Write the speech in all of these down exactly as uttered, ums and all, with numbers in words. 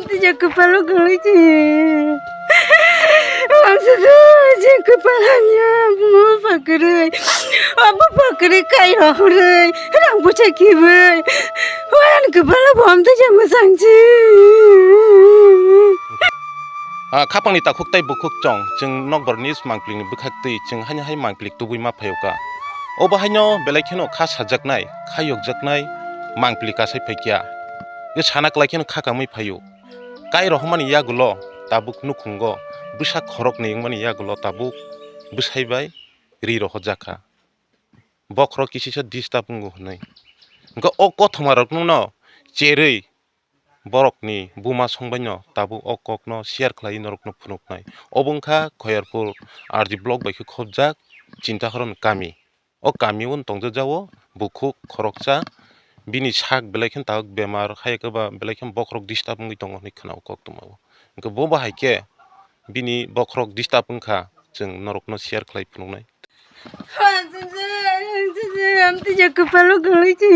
Tija kwpalo kwlwi se. Wangsa se je kwpal hamya, buma bakrwi. Abo bakrwi kairo hwnwi, rang bucha kibwi. Wayani kwpalo bo amtwi je mwsang se. Ah, khapangni takhuk tei bukhuk chong, chwng nokbar news mangpilni bwkhak twi chwng haino hai mangpili tubui ma phaio ka. Obo haino belai kheno kha sajaknai, kha yokjaknai mangpili kasai phaikya. Tei sana kwlai kheno kha kamwi phaio. Kai rohormani yagulo tabuk nukhungo bwsa khoroknwi wngmani yagulo tabuk bwsai bai ri rohorjakha. Bokhorok kisisa disturb wngo hwnwi. Hwnkhe o kothoma rokno cherwi borokni buma songbaino tabuk o kokno share khlaiwi norokno phunuknai. Obo wngkha Khoyarpur R D block bai khe khobjak Chintaharon kami. O kami o tongjakjao bukhuk khoroksa, bini sak belai kheno tabuk bemar hai khe ba belai kheno bokhorok disturb wngwi tongo hinwi khwnao koktwmao. Hwnkhe bo bahai khe bini bokhorok disturb wngkha, chwng norokno share khlai phunuknai. Amtwija kwpalo kwlwi se.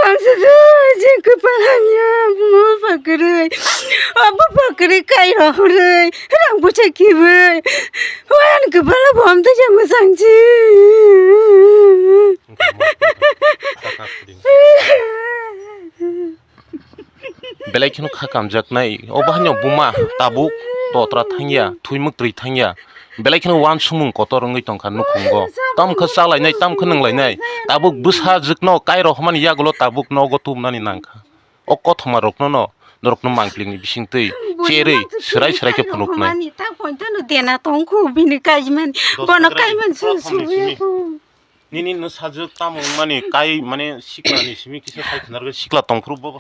Amtwija je kwpal hamya, buma bakrwi. Abo bakrwi kairo hwnwi, rang bucha kibwi. Wayani kwpalo bo amtwija mwsang se. Belai kheno kha kamjaknai. Obo haino buma tabuk totra thangya, thwi mwktwi thangya. Belai kheno uansukmung kotor wngwi tongkha nukhungo. Tamkhe chalainai, tamkhe nwnglainai. Tabuk bwsajwkno kai rohormani yagulo tabuk nogo tubunani nangkha. O kothoma rokno no, norokno mangpilingni bisingtwi cherwi swrai swrai khe phunuknai. Mani ta pointa no dena tongkhu bini kaimani. Bono kaimani su su. Nini no sajwk tamo wngmani kai mane sikla ni simi kisa sai khnar sikla tongphuru bo.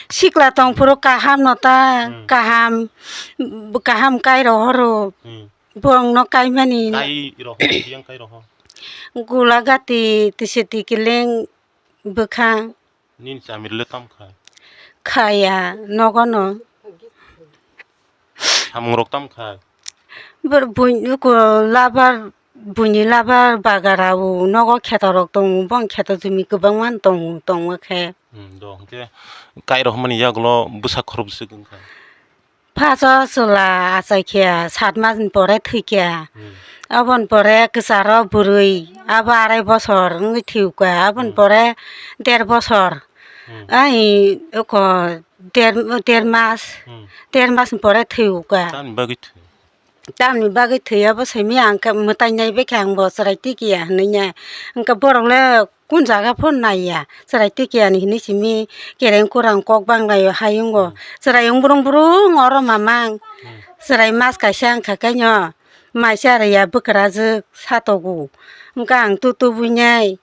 Sikla tongphuru kaham no ta. Hmm. Kaham, kaham kai rohoro. Hmm. Bong no kai mani. Kai roho, yang kai roho. Gula gati tisi tikiling bwkha. Nini chamiri le tam khai? Khaya nogo no. Samung rok tam khai? Bor buini ko labar, buini labar bagara o nogo kheto rok tongo, bong kheto jumi kwbangma tongo, tongo khe. Hmm, do hwnkhe kai rohormani yagulo bwsa khorokbwswk wngkha? Phaso chwla achai khe sat mas ni pore thwi khe. Hmm. Aboni pore kwcharo bwrwi abo arai bosor wngwi thwi kha. Aboni Hmm. pore der bosor. Hmm. Ai oko der, der mas, Hmm. der mas ni pore thwi kha. Tamni bagwi thwi? Tamni bagwi thwi abo simi ang khe mwtai nai bai khe ang bo chwrai tikiya hinwi ya. Hwnkhe borok le kun jaga phano naiya, chwrai tikiya ni hinwi simi kereng kurang kok banglaio hai wngo. Hmm. Chwrai wng brung brung oro mamang. Hmm. Chwrai mas kaisa wngkha khe no maisa rwya bwkrajwk satogo. Hwnkhe ang tu tubui nai.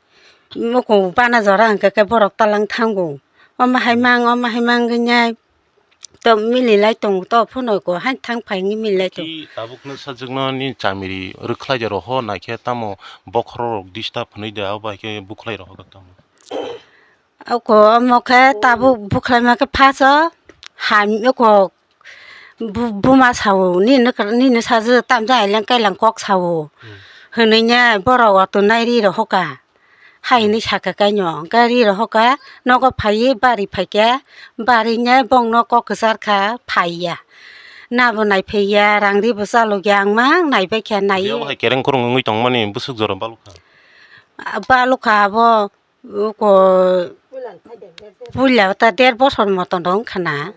Mokong bana jora hwnkhe khe borok talang thango. Omo hai mang, omo hai mang wngwi nai. To mililai tongo, to phunoi ko, hain thang phai wngwi mililai tongo. Ki tabuk no sajwkno ni chamiri rwkhlai de roho, naikhe tamo bokhorok rok disturb hwnwi de, abo hai khe bukhlai roho tamo. Oko omo khe tabuk bukhlai ma khe phaso, ham oko bu-, buma sao, nini, nini sajwk tamjai leng kailang kok sao. Hmm. Hwnwi ne borok oto nai ri roho ka. Hai hinwi sakha kaino, gari rohorkha, nogo phaiwi bari phaikha, bari nai bongno kok kwcharkha, phaiya. Nabo naiphaiya, rang ribo chalokya, ang mang naibaikha, naiwi. Biyabo hai kereng kurung wngwi tongmani bwswk jora balokha? Ah, balokha abo, uko, puila ta der bosor moton rok wngkha na.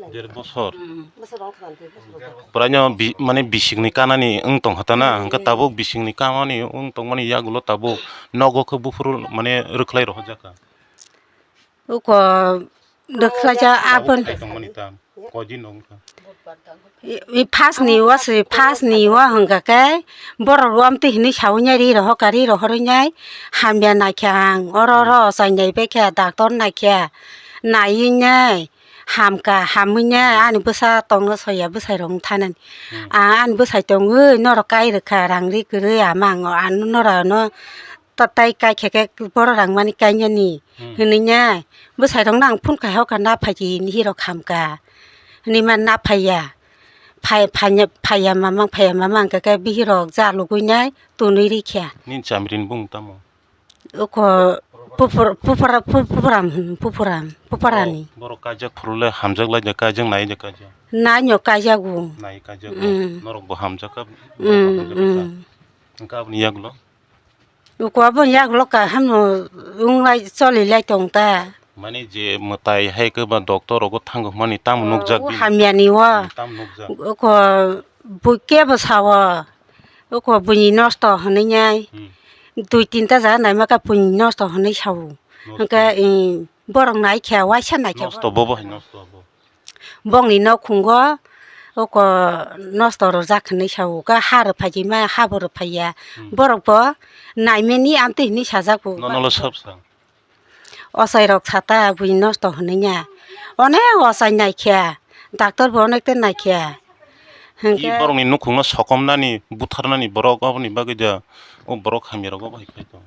Der bosor. Hmm. Bwswk rok thang twi bwswk rok. Puraino bi-, mane bisikni kanani wng tong kha ta na, hmm, hwnkhe tabuk bisikni kanani wng tongmani yagulo tabuk nogo khe buphuru mane rwkhlai rohorjak kha. Uko rwkhlaijak. Tabuk aboni khai tongmani ta, koidin wng kha. I, i phasni o se, phasni o hwnkha khe borok rok amtwi hinwi sawi nai ri rohorkha, ri rohorwi nai hamya naikha ang, oro, hmm, oro ochai naibaikha, doctor naikha, naiwi nai. Hamkha, hamwi ne ani bwsa tongno soya, bwsai rok wng thanani. Hmm. A, ani bwsai tongwi norok kai rwkha, rang ri kwrwi ama ang, ano norok ano tatai kai khe khe borok rang mani kainani. Hmm. Hwnwi ne bwsai rokno ang phone khai hokha, na phaidi hinwi hirok hamkha. Hwnwi ma na phaiya. Phai-, phaiya, phaiya mamang, phaiya mamang khe khe bihirok jalugwi nai tonwi rikha. Nini chamrini bung tamo? Oko Pupur-, pupura-, pu-, pupuram, hmm, pupuram, pupurani. Oh, borok kaijak phuru le hamjak lai de, kaijak nai de, kaijak. Nai no kaijago. Nai kaijak. Mm. Norok bo hamjak kha, borok bo Mm, hamjak kha. Mm. Hwnkhe aboni yagulo? Uko aboni yagulo kaham no wng lai, choli lai tong ta. Mani je mwtai hai khe ba doctor rogo thango hwnmani tamo nukjak bini? Hamya ni o. Hmm, tamo nukjak? Uko bui kebo sao. Uko buini nosto hwnwi nai. Hmm. Dui tinta jaga naima khe buini nosto hwnwi sao. Nosto. Hwnkhe, eh, borok nai khe, waisa nai khe. Nosto bobo hai nosto bo. Bongni nokhungo oko nosto rwjak hwnwi sao, khe ha rwphaikhe ma habo rwphaiya. Hmm. Borok bo naimani amtwi hwnwi sajak bo. Nono lo sob sa? Ochai rok sata buini nosto hwnwi ya. Onek ochai naikha, doctor bo onek ta naikha. Hwnkhe borokni nukhungno sokomnani, butharnani borok, aboni bagwi da o borok hamya rok obo hai khlai tongo.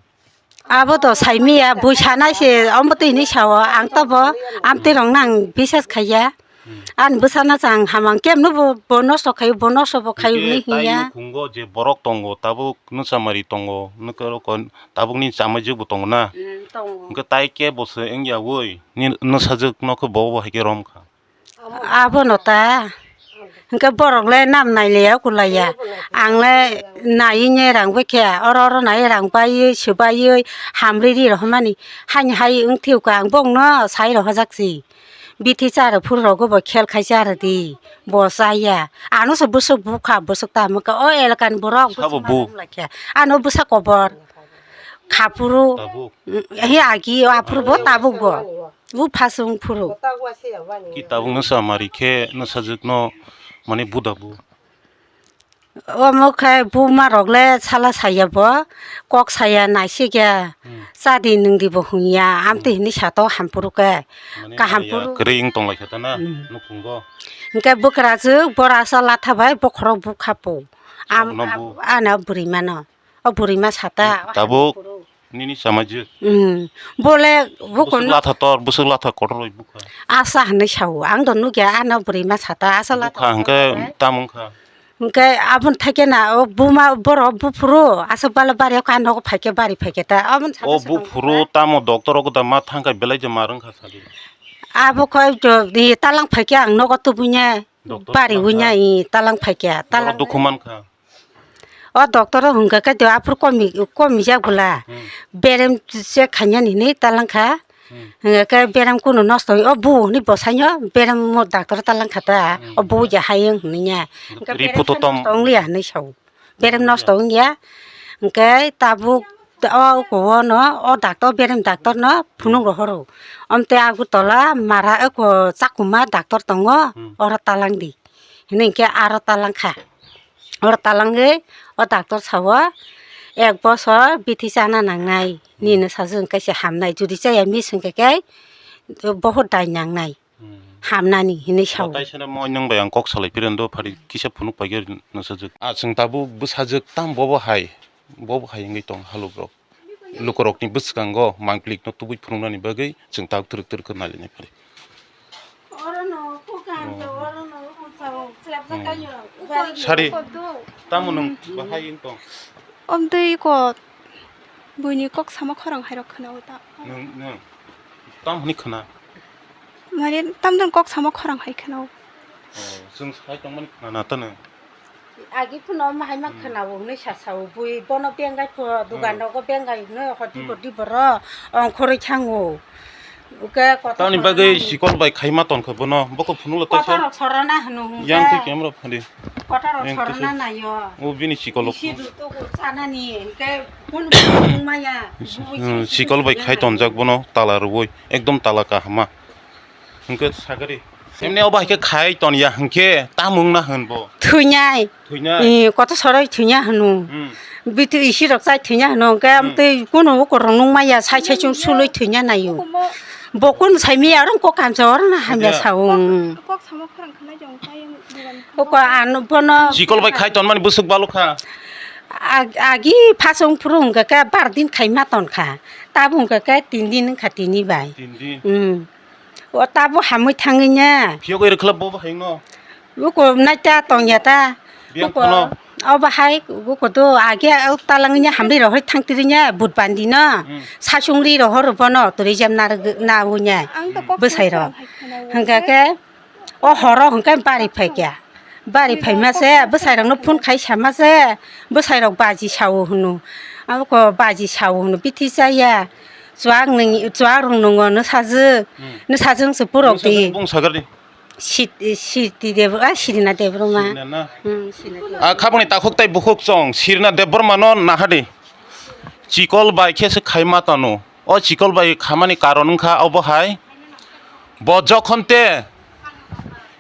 Abo to saimaya, bui sanai se, omo twi hinwi sao, ang to bo amtwi rok nang bisas khaiya. Hmm. Ani bwsano chang hamang kemno bo, bo nosto khaio, bo nosto bo khaio hinwi hiya. Hwnkhe tai nukhungo je borok tongo, tabuk nwchamari tongo, nwkhe rokon, tabukni chamajwk bo tongo na? Hmm, tongo. Hwnkhe tai kebo se wngya oi, ni nwsajwk no khe bo bo hai khe rom kha. Abono ta, hwnkhe borok le nam nai le ya kulai ya. Ang le naiwi ne rang bai khe, oro oro nai rang baiwi, swbaiwi, hamri ri rohormani. Haini hai wng thiyokha, ang bongno sai rohorjak si. Bithi cha rw phuru rogo bo khel khai cha rw di, bo cha ya. Ano se bwswk bukha, bwswk ta hwnkhe o elakani borok sabo bwswk bu ma rwng lai khe. Ano bwsa kobor, kha phuru, tabuk. He agi, o aphuru bo tabuk bo. Bu phasung phuru. Ki tabuk nwsa mari khe nwsajwkno mane buda bu. Omo khe buma rok le sala saya bo, kok saya naisik ya. Hmm. Chadi nwng di bo hwn ya, amtwi hinwi sato hampuru khe. Mane kaham ya phuru. Kwrwi wng tong lai kha ta na, hmm, nukhungo. Hwnkhe bwkrajwk bora sa latha bai bokhorok bukha po. Am-, ano bwrwi mano. O bwrwi ma sata, o tabuk hamya phuru. Nini samajwk. Hmm. Bole bwswk bukon latha tor, bwswk latha kotor bai bukha. Asa hinwi sao, ang do nukya, ano bwrwi ma sata, asa latha bukha hwnkhe tor bai. Tam wngkha. Hwnkhe aboni thaikhe na, o buma borok buphuru, asa bala bari o kha nogo phaikhe bari phaikhe ta, aboni sata o sata buphuru wngkha. Tamo doctor o da ma thangkha belai je ma wngkha sadi. Abo khe to, i talang phaikhe ang nogo tubui ne, doctor bari wngkha. Wngya i talang phaikhe, talang. Borok dukhu mankha. O doctor o hwnkha khe to aphuru komi, komijak bwla. Hmm. Berem check khainani hinwi talangkha. Hmm. Hwnkha khe berem kunu nosto o bu hinwi bwsaino berem mo doctor talangkha ta. Hmm. O bu ya hayung hinwi ya. Hwnkha report berem o khe tom nosto wngliya hinwi sao. Berem nosto wngya. Hwnkhe tabuk o uko no o doctor berem doctor no phunuk rohoro. Omte Agartala mara uko Chakuma doctor tongo. Hmm. Oro talangdi. Hinwi hwnkhe aro talangkha. Oro talangwi o doctor sao, ek bosor bithi chana nangnai, nini sajwk hwnkhe se hamnai, judi chaya miss hwnkhe khe bohor dai nangnai, hmm, hamnani hinwi sao. Taisana moi nwng bai ang kok salai phirendo phari kisa phunuk paikhe nwsajwk. Ah, chwng tabuk bwsajwk tam bobo hai, bobo hai wngwi tong halukrok. Lukurokni bwskango mangplikno tubui phunuknani bagwi chwng tabuk twrwk twrwk khe nailainai phari. Oro no, kokam to, oro no, kokam to, chwlapjak kaiyo. Sari, tamo nwng bahai wng tong? Omtwi ko buini kok sama khorang hai rok khwnao ta. Nwng, nwng. Tam hwnwi khwna? Mane, tamjani kok sama khorang hai khwnao. Oh, chwng sai tongmani khwna na ta nwng? Agi phano omo hai ma khwnao hwnwi sa sao, bui bono bengai pho, dugan rogo bengai hwnwi hodi bo di boro, ongkhorwi thango. Uke kotor tamni bagwi sorana sikol bai khaima tonkha bono, bokol phunukla kotor taisa. Sorana hwno hwnkhe. Yang twi camera phadi. Kotor sorana nayo. O bini sikolo. Isi duto go chanani, hwnkhe phone phone maya. Hmm, sikol bai khai tonjak bono, tala rwui, ekdom tala kahama. Hwnkhe sagari. Emne obo hai khe khai ton ya hwnkhe tamung na hwn bo? Thwinai. Thwinai? Ee, koto soroi thwinai hwno. Hmm. Bithi isi rok chai thwinai hwno. Hwnkhe hmm, amtwi kunu ukur rok nung maya sai sai chung sului thwinai naio. Bo kunu sai miya oro kok kamsa oro na hamya sao. Kok samo khorang khanai jong tai dugan. Kok ano bono. Sikol bai khai ton mani bwswk balukha. Ag-, agi phasung phuru hwnkhe khe bar din khai ma ton kha. Tabuk hwnkhe khe tin din wngkha tini bai. Tin din. Hmm. O tabuk hamwi thangwi nya. Phiyok iri khwlap bo bahai no. Uko naita tongya ta. Biyang uko phano. Obo hai uko do age o talangya hamri rohor thangtirinya but bandino. Hmm. Sasungri rohor bono tourism nar-, na unya. Ang to kok bwsai rok. Hai khwna Hwnkha ulo. Khe o horo hwnkhe bari phaikya. Bari phaima se bwsai rokno phone khai sama se bwsai rok baji sao hwno. Abo ko baji sao hwno bithi chaya. Chuak nung, chuak rung nungo no sajwk. Hmm. No sajwk se purok di. Bung sagar di. Sit-, Siti Debro-, ah, Sirina Debro ma. Sirina na? Hmm, Sirina Debro. Ah, khaboni takhuk tai bukhuk chong Sirina Debbarma no nahadi. Chikol bai khe se khai ma tano. O chikol bai khamani karon wngkha obo hai. Bo jokhon te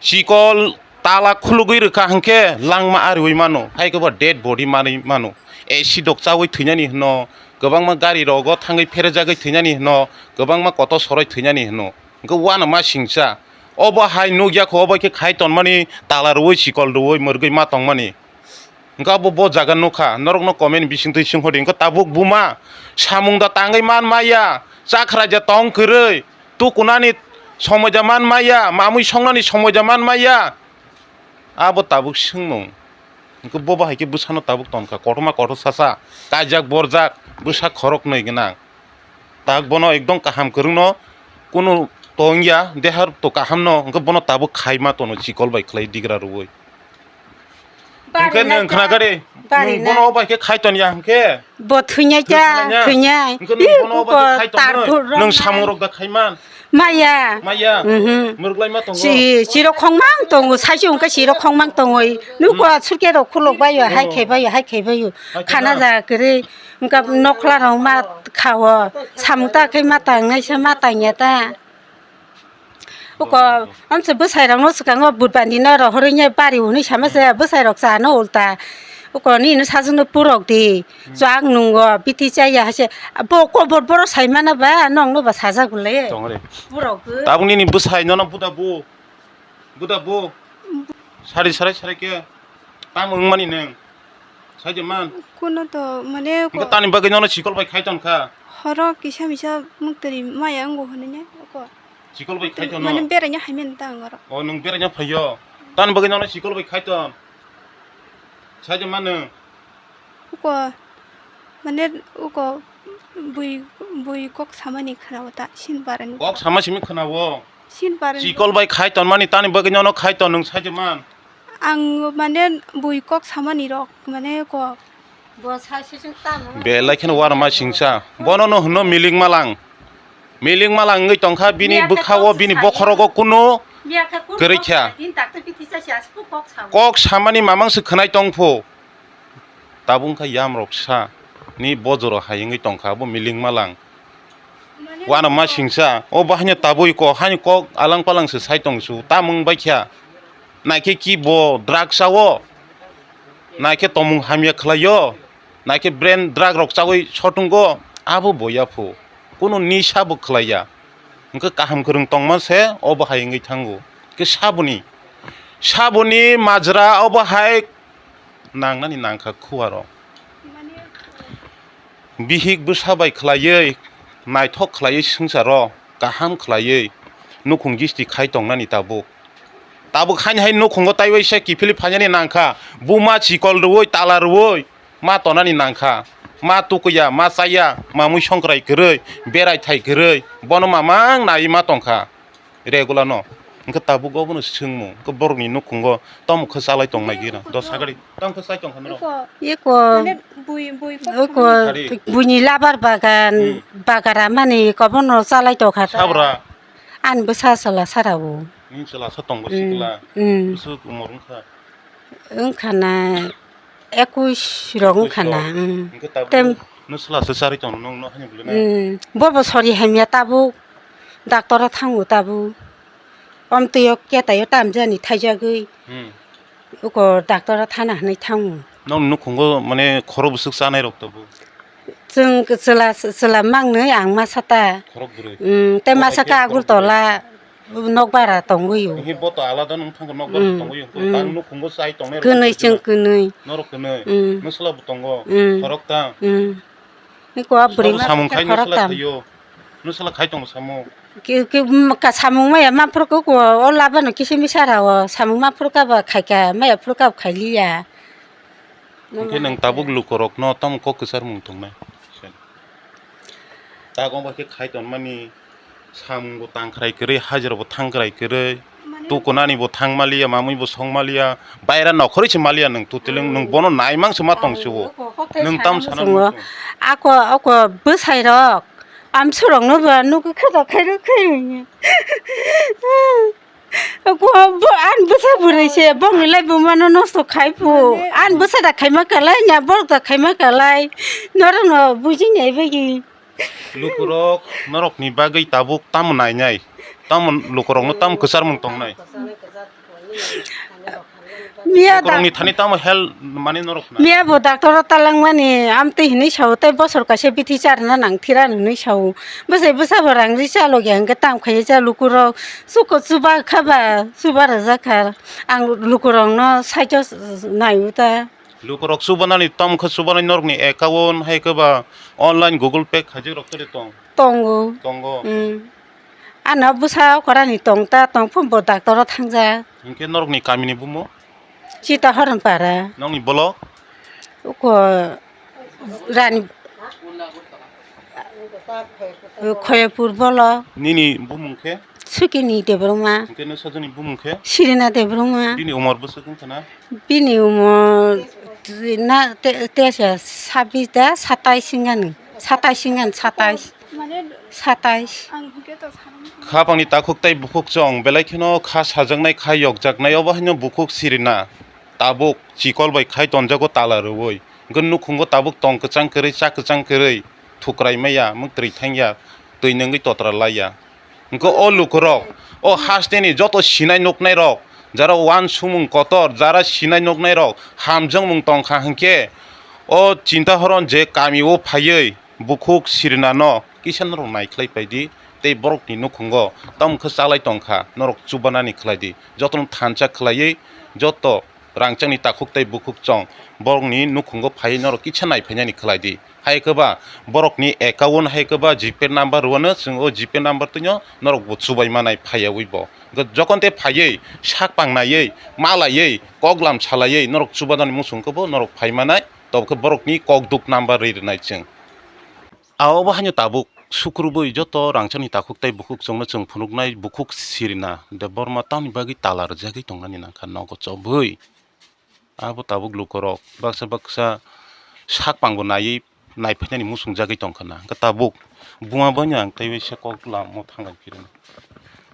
chikol tala khulugwi rwkha hwnkhe langma ariwi mano. Hai khe bo dead body manwi mano. Acid dok chawi thwinani hwno. Kwbangma gari rogo thangwi pherejagwi thwinani hwno. Kwbangma kotor soroi thwinani hwno. Hwnkhe uanama singcha. Obo hai nukya kho, obo khe khai tonmani tala rwui, chikol rwui, mwrwgwi ma tongmani. Hwnkhe abo bo jaga nukha, norokno comment bisingtwi swnghodi. Hwnkhe tabuk buma samung da tangwi man maya, chakhraija tong kwrwi, tukunani somoida man maya, mamui songnani somoida man maya. Abo tabuk swngmung. Hwnkhe bo bahai khe bwsano tabuk tonkha, kotorma kotor sasa, kaijak borjak, bwsa khoroknwi gwnang. Tak bono ekdom kaham kwrwngno kunu tongya, dehar to kahamno, hwnkhe bono tabuk khaima tono chikol bai khlai digra rwui. Hwnkhe nwng khna gari, nwng bono bai khe khai ton ya hwnkhe? Bo thwinai ta, thwinai. Hwnkhe nwng bono bai khe khai ton, nwng samung rok da khaiman? Maya. Maya. Mhm. Mwrwk lai ma tongo? Si, sirok khongmang tongo, saisi hwnkhe sirok khongmang tongo. Nuko surke rok khulok baio, hai khai baio, hai khai baio. Khana ja kwrwi. Hwnkhe nokla rok ma khao, samung ta khe ma tangnai se ma tangya ta. Uko amse bwsai rok no swkango but bandi no rohorwi bari hwnwi sama se bwsai rok cha no ulta. Uko nini sajwk no purok di. Chwak nungo biti chaya hai se bo kobor boro sai mana ba nong no ba sajak le. Tongre. Purok. Tabuk nini bwsai nono buda bu. Buda bu. Sari sarai sarai khe. Tamo wngmani nwng? Saide man. Kuno to mane ko. Hwnkhe tani bagwi nono chikol bai khai ton kha? Horo kisa misa muktwrwi maya wngo hwnwi ne ko. Chikol bai khai ton no? Mane beraina hai men ta ang oro. O nwng beraina phaiyo. Tani bagwi nono chikol bai khai ton. Saide man nwng? Uko, mane, uko bui, bui kok samani khwnao ta, sin barani. Kok sama simi khwnao? Sin barani. Chikol bai khai tonmani tani bagwi nono khai ton nwng saide man. Ang, mane, bui kok samani rok, mane, ko. Bo sai sising tamo. Belai kheno uanama singcha. Bono no hwno miling malang. Miling malang wngwi tongkha bini bwkhao, bini bokhorogo kuno kwrwi kha. Kok samani mamang se khwnai tongphu. Tabuk wngkha yamrok sa ni bojoro hai wngwi tongkha, abo miling malang. Uanama singcha, o bo haino tabui ko, haino kok alang palang se sai tong su, tamung bai kha. Naikhe ki bo drug sao, naikhe tomung hamya khlaio, naikhe brain drug rok chaui sotungo, abo bo yaphu. Kunu nisa bo khlaiya. Hwnkhe kaham kwrwng tongma se obo hai wngwi thango. Khe saboni, saboni majra obo hai nangnani nangkha khuarok. Bihik bwsa bai khlaiwi, naithok khlaiwi swngcharo kaham khlaiwi nukhung gisti khai tongnani tabuk. Tabuk haini hai nukhungo taiwaisa kiphilwi phainani nangkha, buma chikol rwui, tala rwui ma tonani nangkha. Ma tukuya, ma chaya, mamui songkrai kwrwi, berai thai kwrwi, bono mamang naiwi ma tongkha. Regular no. Hwnkhe tabuk obono swngmung, hwnkhe borokni nukhungo tamo khe chalai tongnai gina? Dos sagari tamo khe chai tongkha norok? Eko. Eko. Mane bui, bui kok Eko. Hari. Buini labar bagan, hmm, bagara mani kobono chalai tongkha ta. Sabra? Ani bwsa chwla sara o. Nini chwla sa tongo, hmm, sikla? Hmm. Bwswk umor wngkha? Wngkha na. Ekwis rok wngkha na, wngkha na, mm. Hwnkhe tabuk tem- no chwla se charwi tongno nongno haino bwle na? Mm, bo bo sori hamya tabuk, doctor o thango tabuk. Omtwi o ketai o tamjani thaijagwi, mm, uko doctor o thana hwnwi thango. Nong nukhungo mane khoro bwswk chanai rok tabuk? Chwng chwla, chwla mangnwi ang masa ta. Khorok bwrwi. Mm, tei masa khe khorok bwrwi. Agultola. Nokbara tongwi o. Hi bo to alada nung thangkhe nokbar, mm, tongwi o. Mm. Tang nukhungo chai tongnai rok kwnwi tongkhe chwng na. Kwnwi. Norok kwnwi. Mm. Nwsla bo tongo. Mm. Khoroktham. Mm. Ni kwa bwrwi ma samung khai khoroktham. Nwsla khaio. Nwsla khai tongo samung. Ki, ki, mm, ka samung maya ma phuru ko, ko, o labano kisi misa rao samung ma phuru ka ba khai ka, maya phuru ka khai liya. Hwnkhe nwng tabuk lukurokno tamo kok kwcharmung tongnai? Tago bai khe khai tonmani, samungbo tangkhrai kwrwi, hajirabo thangkhrai kwrwi, tukunanibo thang maliya, mamuibo song maliya, baira nokhorwi se maliya nwng, totally nwng bono naimang se ma tong se o. Nwng tam sana muchungo. Ako, ako bwsairok, amsurokno ba nugwi khe da khairok khairokya. Ko bo-, ani bwsa bwrwi se bongni lai bumano nosto khai phu. Ani bwsa da khaima kalai, nya borok da khaima kalai. Norokno bujinai bagwi. Lukurok norokni bagwi tabuk tamo nainai? Tamo lukurokno tamo kwcharmung tongnai? Miya da- Lukurokni thani tamo help mani norok na? Miya bo doctor o talangmani amtwi hinwi sao, tei bosor kaisa bithi charna nang thira hinwi sao. Bwsai bwsa bo rang ri cha logya hwnkhe tam khaiya cha lukurok. Chuko chuba kha ba, chuba rwjak kha. Ang lukurokno saicho naiwi ta. Lukurok chubanani tamo khe chubanai norokni account hai khe ba online Google Pay khaijak rok tei tong? Tongo. Tongo. Hmm. Ano bwsa okorani tong ta tong phun bo doctor o thangjak. Hinkhe norokni kamini bumo? Chita Horonpara. Nokni bolok? Uko Rani. Khoyapur bolok. Nini bumung khe? Sukini Debbarma. Hwnkhe nw sajani bumung khe? Sirina Debbarma. Bini umor bwswk wngkha na? Bini umor na te-, tesa sabis da satais wngkha nw. Satais wngkha nw, satais. Satais. Khapangni takhuk tei bukhuk chwng belai kheno kha sajaknai, kha yokjaknai, obo haino bukhuk sirina. Tabuk chikol bai khai tonjago tala rwui. Hwnkhe nukhungo tabuk tong kwchang kwrwi, cha kwchang kwrwi, thukrai maya, mwktwrwi thangya, twi nungwi totra laiya. Hwnkhe o lukurok, o hasteni joto sinai nuknairok, jara uansukmung kotor, jara sinai nuknairok, hamjakmung tongkha hwnkhe, o chinta horon je kamio phaiwi bukhuk sirinano kisa norok naikhlai paidi, tei borokni nukhungo tamo khe chalai tongkha, norok chubanani khlaidi, jotono thansa khlaiwi, joto rangchakni takhuk tei bukhuk chwng borokni nukhungo phaiwi norok kisa naiphainani khlaidi. Hai khe ba borokni account hai khe ba GPay number rwano, chwng o GPay number twino norok bo chubai manai phaiyawi bo. Hwnkhe jokhon tei phaiwi sak pang naiwi, malaiwi, koklam salaiwi norok chubanani muchung khe bo norok phai manai, tobokhe borokni kokduk number ri rwnai chwng. Abo bo haino tabuk sukrubui joto rangchakni takhuk tei bukhuk chwngno chwng phunuknai bukhuk sirina Debbarma tamni bagwi tala rwjagwi tongnani nangkha nogo chobwi. Abo tabuk lukurok baksa baksa sak pangbo naiwi naiphainani muchungjagwi tongkha na. Hwnkhe tabuk buma bai no ang teiwi se kok lamo thanglai phirino.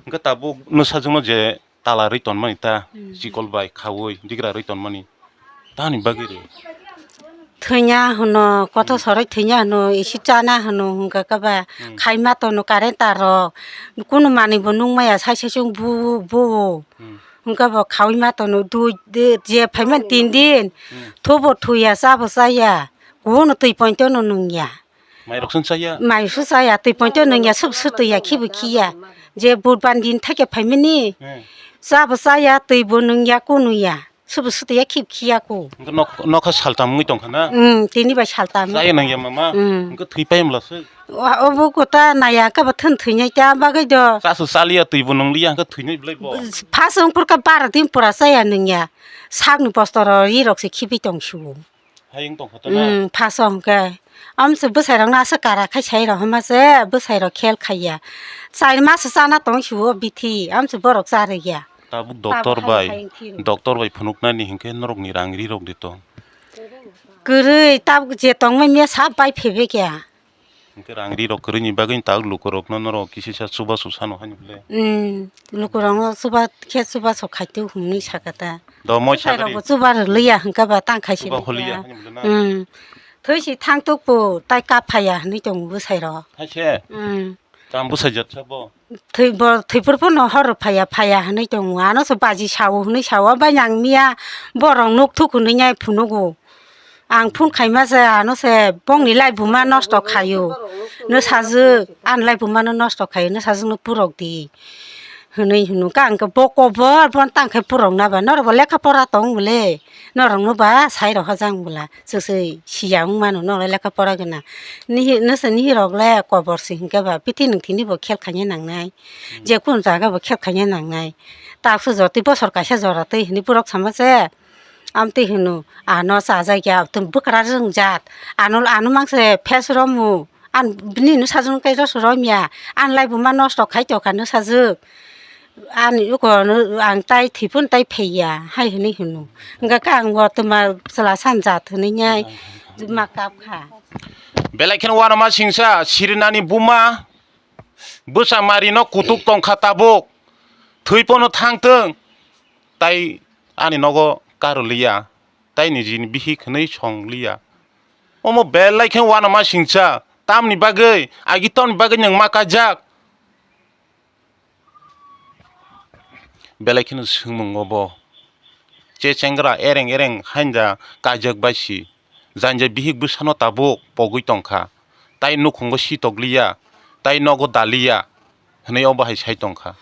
Hwnkhe tabuk nwsajwkno je tala rwi tonmani ta, hmm, chikol bai khaui digra rwi tonmani tani bagwi rw? Thwina hwno, kotor, hmm, soroi thwina hwno, isi chana hwno hwnkha khe ba, hmm, khaima tono current tar rok, kunu manwi bo nukmaya sai sai chwng bu bu. Hmm. Hwnkhe bo khaui ma tono dui de je phaimani tin din, hmm, thubo thuya chabo chaya, kuno twi poito no nungya. Mairok sung chaya? Mai su chaya, twi poito nungya, sub su twiya, khibu khiya. Je budban din thake phaimani. Hmm. Chabo chaya, twibo nungya, kunuya. Sub su twiya, khib khiya ku. Hwnkhe nok-, nokha saltam wngwi tongkha na? Hmm, tini bai saltam. Chaya nangya mama? Hmm. Hwnkhe thwi pai mla se? Wa, obo kota naya khe bo thwn thwinai ta bagwi do. Chasu chaliya, twibo nungliya, hwnkhe thwinai belai bo? Phas wngphur khe bara din pura chaya nungya. Sakni bostoro rirok se khibi tong su. Hai wng tongkha to na? Hmm, phaso hwnkhe. Amse bwsairokno aswk kara khai sai rok hwnma se bwsairok khel khaiya. Char mas chana tong sio bithi, amse borok cha rwya. Tabuk doctor bai, doctor bai phunuknani hinkhe norokni rang ri rok de to? Kwrwi tabuk je tongmani sa bai phebekya. Hwnkhe rang ri rok kwrwini bagwi tabuk lukurokno norok kisisa chubachu sano haino le? Hmm, lukurokno chuba khe chubachu khaitwi hwnwi sakha ta. Do moi bwsairokbo sakari. Chuba rwliya hwnkhe ba tang khai chuba holiya sini hwnwi bwle na? Hmm. Thwi si thang tuk pu tai kap phaiya hwnwi tongo bwsairok. Hai se? Hmm. Tam bwsai jat sabo? Thwi bo, thwi phuru phano hor phaiya, phaiya hwnwi tongo. Ano se baji sao hwnwi sao, bai nang miya borok nuk thuk hwnwi nai phunugo. Ang phone khaima se, ano se bongni life buma nosto khaio. Nwsajwk, ani life bumano nosto khaio, nwsajwkno purok di. Hwnwi hwnwi kha, ang khe bo kobor, bono tang khe purok na ba, norok bo lekha pora tong bole, norok no ba sai rok hajang bwla, chwswi siya wng mano, norok lekha pora gana. Nihi, nwsa nihi rok le kobor se hinkhe ba, bithi nwng thini bo khel khaina nangnai, je kunu jaga bo khel khaina nangnai. Taksu jotwi bosor kaisa jora twi hwnwi borok sama se, Amtwi hwno, ano chajakya, tong bwkra rwngjak, ano, ano mangse phes romu, an bini nwsajwk khe roso romya, an laibuma nosto khai tongkha nwsajwk, ani ukono ang tai thwiphun tai phaiya hai hwnwi hwno, hwnkhe khe ang bo twma chwla sanjat hwnwi nai ma kapkha. Belai kheno uanama singsa sirinani buma bwsa marino kutuk tongkha tabuk, thwi pono thangtwng, tai ani nogo karwliya, tai nijini bihik hwnwi songliya. Omo belai khe uanama singsa, tamni bagwi, agi tamni bagwi nwng ma kajak? Belai kheno swngmung obo. Che chengra ereng ereng hainda kaijak bai si. Janja bihik bwsano tabuk pogwi tongkha. Tai nukhungo sitokliya, tai nogo daliya, hwnwi obo hai sai tongkha.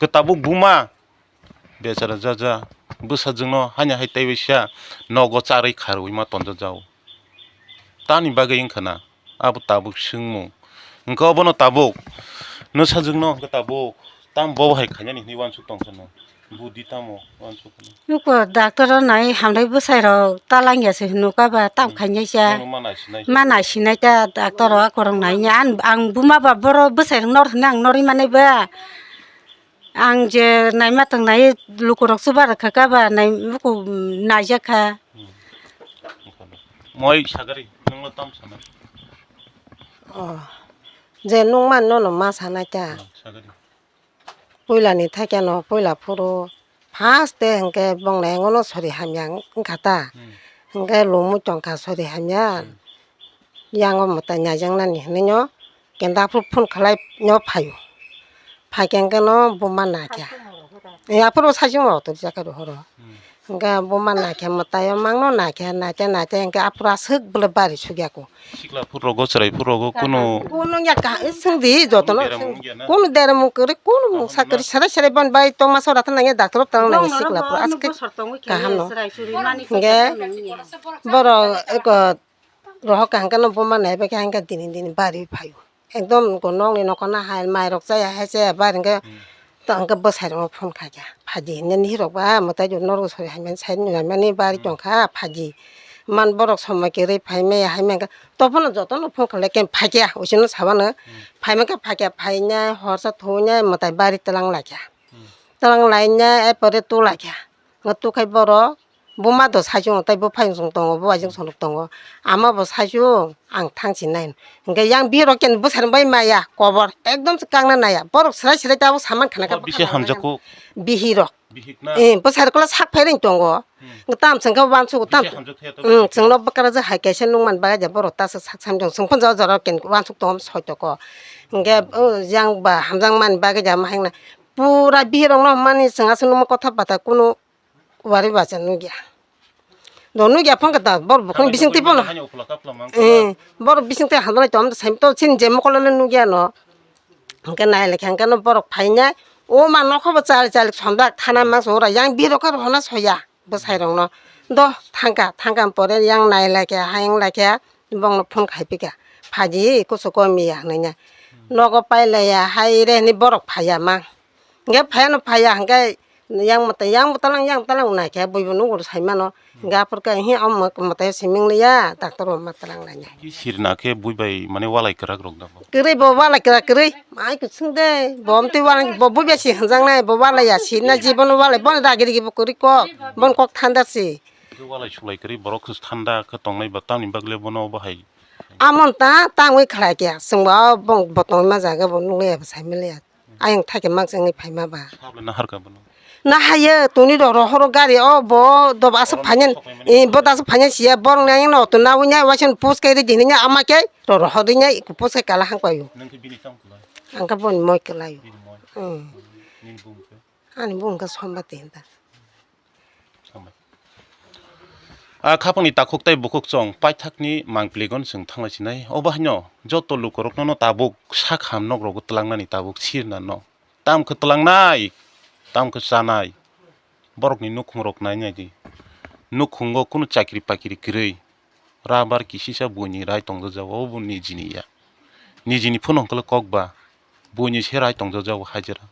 Khe tabuk buma bechara jaja bwsajwkno haino hai teibaisa nogo charwi kharwi ma tonjajao. Tamni bagwi wngkha na abo tabuk swngmung. Hwnkhe obono tabuk nwsajwkno hwnkhe tabuk tamo bobo hai khainani hwnwi uansuk tongkha no. Budi tamo uansuk kha no. Nuko doctor o nai hamlai bwsai rok talangya se hwnwi kha ba tam khainai cha. Bono ma naisinai. Ma naisinai ta doctor o akorok nai nya. Ang, ang buma ba boro bwsai rok nor hwnwi ang norwi manai ba. Ang je naima tong nai lukurok chuba rwkha kha ba nai buku naijak kha. Hmm. Moi sagari, nwngno tam sana? Oh. Je nung man nono ma sanai ta. Hmm, sagari. Puila ni thaikhe no, puila phuru first day hwnkhe bong nai ngono sori hamya wngkha ta. Hmm. Hwnkhe lumui tongkha sori hamya. Hmm. Yango mwtai naijaknani hwnwi no kenda phuru phone khlai no phaio. Phaikhe hwnkhe no buma nakhe. Eh, aphuru saichung rok twi jakha rohoro. Hmm. Hwnkhe buma nakhe mwtai o mangno nakhe, naite naite hwnkhe aphuru aswk bwlai bari sugya ko. Sikla phuru rogo, chwrai phuru rogo, kunu kunu ya ka, eh, swngdi jotono. Kunu deramung wngya na? Kunu deramung kwrwi, kunu mungsa kwrwi, serai serai bon bai tongma sora thang nangya, doctor o tang nangya sikla phuru aswk kaham no. Hwnkhe borok eko rohor kaham khe no buma nai bai khe hwnkhe dini dini bari phaio. Ekdom go nokni nokho no hai mairok chaya hai chaya bai hwnkhe. Hmm. To hwnkhe bwsai rokno phone khaikha, phaidi hinwi nini rok ba mwtai rok norok sori hamya sai nai mani bari. Hmm. Tongkha phaidi man borok somoi kwrwi phai maya hai mankha. To phano jotono phone khlai khe phaikha, usino sabano. Hmm. Phai mankha phaikha, phainai horsa thungnai mwtai bari twlang laikha. Hmm. Twlang lainai ai pore tu laikha. Ngo tukhai borok. Buma do saichung tei buphang chwng tongo, bubaijwng chwng tongo. Ama bo saichung ang thang sinai. Hwnkhe yang bihirok ken bwsarok bai maya kobor ekdom se kangna naya. Borok swrai swrai tabuk saman khana kha. Bisi hamjakgo. Bihirok. Bihik na? Eh, bwsarok sak phaireng tongo. Hmm. Tam chwng khe wansuk tam. Bisi hamjak khe to. Hmm, chwngno bwkra je hai kaisa nung man bagwi ja borok ta sak samjong chwng phon jora jora ken wansuk tongo soitoko. Hwnkhe, oh, yang ba hamjak man bagwi ja ma hangna. Pura bihirok no mani chwng aswk nungma kotha bata kunu. Wari bacha nukya. Do nukya phone khe da, bor bukhung bising twi phone. Haino ukhula kaphla mang kha. Eh, bor bising twi hamdalai to, amto saimto chin je mokol le nukya no. Hwnkhe nai le khe hwnkhe no borok phainai. O ma nokho bo chal chal somdak thana mang so ora yang biro kha hona soya. Bwsai rok no. Do thangka, thangka pore yang nai lai khe, hayung lai khe, bong no phone khai pika. Phaji kusu komi ya hwnwi ya. Nogo pai lai ya, hai re hwnwi borok phai ya mang. Hwnkhe phaiya no phaiya, hwnkhe yang mwtai, yang mwtalang, yang mwtalang naikhe buibo nukgo sai mano. Hwnkhe aphuru khe, "Hi, o mwtai o simi wng liya, doctor bo mwtalang nainai." Ki sirna khe bui bai mane walai kwrak rok da bo? Kwrwi bo walai kwrak kwrwi, mai kwchwng de, bo amtwi walai, bo bui bai si hwnjaknai, bo walai ya, sirna jibono walai, bono dagi digi bo kwrwi kok, bono kok thanda si. Khe walai sulai kwrwi borok khe thanda khe tongnai ba tamni bagwi bono bo hai. Amon ta tangwi khlai khe, chwng bo bong bo tongma jaga bo nukliya, bo sai manliya. Ayang thai khe mang chengni phaima ba. Sable na harka bono. Na haye tuni ro rohoro gari o bo doba aswk phainai. Sok phaimani. Eh, bo da aswk phainai siya borok nang no to na unya waisa post kai ri dini nya ama ke ro rohor ri nya post kai kala hang payu. Nang khe bini tong kulai. Ang ka bon moi kalayu. Bini moi. Hmm. Nini bung khe. Ani bung ka somba ten ta. Somba. A khapangni takhuk tei bukhuk chwng paithakni mangpiligon chwng thanglai sinai. Obo haino joto lukurokno no tabuk sak ham nok rogo twlangnani tabuk sirna no. Tam khe twlangnai, tam khe chanai. Borokni nukhungrok nai nai di. Nukhungo kunu chakri pakri kwrwi. Rabar kisisa buini rai tongjago, obo nijini ya. Nijini phano hwnkhe kok ba. Buini se rai tongjago hajira.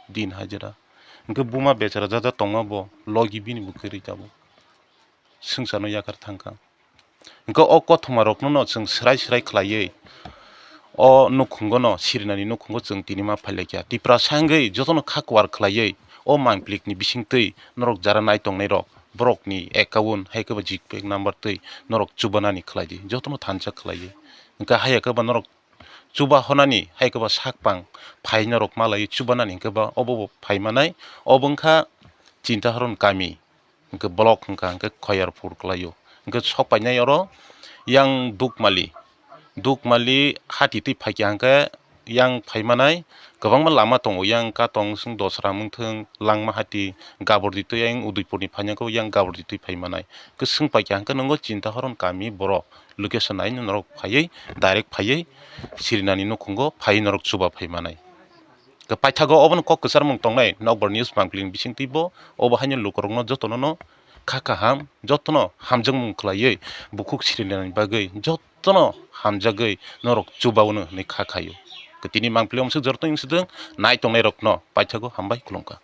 Din hajira. Hwnkhe buma bechara jaja tongma bo logi bini bo kwrwi tabuk. swngcharno yakar thangkha. Hwnkhe o kothoma rokno no chwng swrai swrai khlaiwi o nukhungo no sirinani nukhungo chwng tini ma phailaikha. Tiprasa wngwi jotono kha kwar khlaiwi o mangplikni bisingtwi norok jara nai tongnai rok borokni account hai khe ba G Pay number twi norok chubanani khlai di, jotono thansa khlaiwi. Hwnkhe hai khe ba norok chuba honani hai khe ba sakpang phai norok malai chubanani hwnkhe ba obo bo phai manai. Obo wngkha Chintaharon kami, hwnkhe block hwnkha hwnkhe Khoyarpur kwlaio. Hwnkhe sok painai oro yang Dukmali, Dukmali hati twi phaikha hwnkhe yang phai manai kwbangma lama tongo, yang katong swng Dosra wngthwng, Langmahati, Gabordi twi yang Udaipurni phainai khe yang Gabordi twi phai manai. Hwnkhe swng paikha hwnkhe nwngo Chintaharon kami borok location naino norok phaiwi, direct phaiwi sirinani nukhungo phaiwi norok chuba phai manai. Hwnkhe paithago obono kok kwcharmung tongnai Nokbar News mangpili bisingtwi bo obo haino lukurokno jotono no kha kaham, jotono hamjakmung khlaiwi bukhuk sirinani bagwi jotono hamjagwi norok chubaono hinwi kha khaio. Hwnkhe tini mangpili omswk jorto wng swdwng nai tongnairokno paithago hambai khulumkha.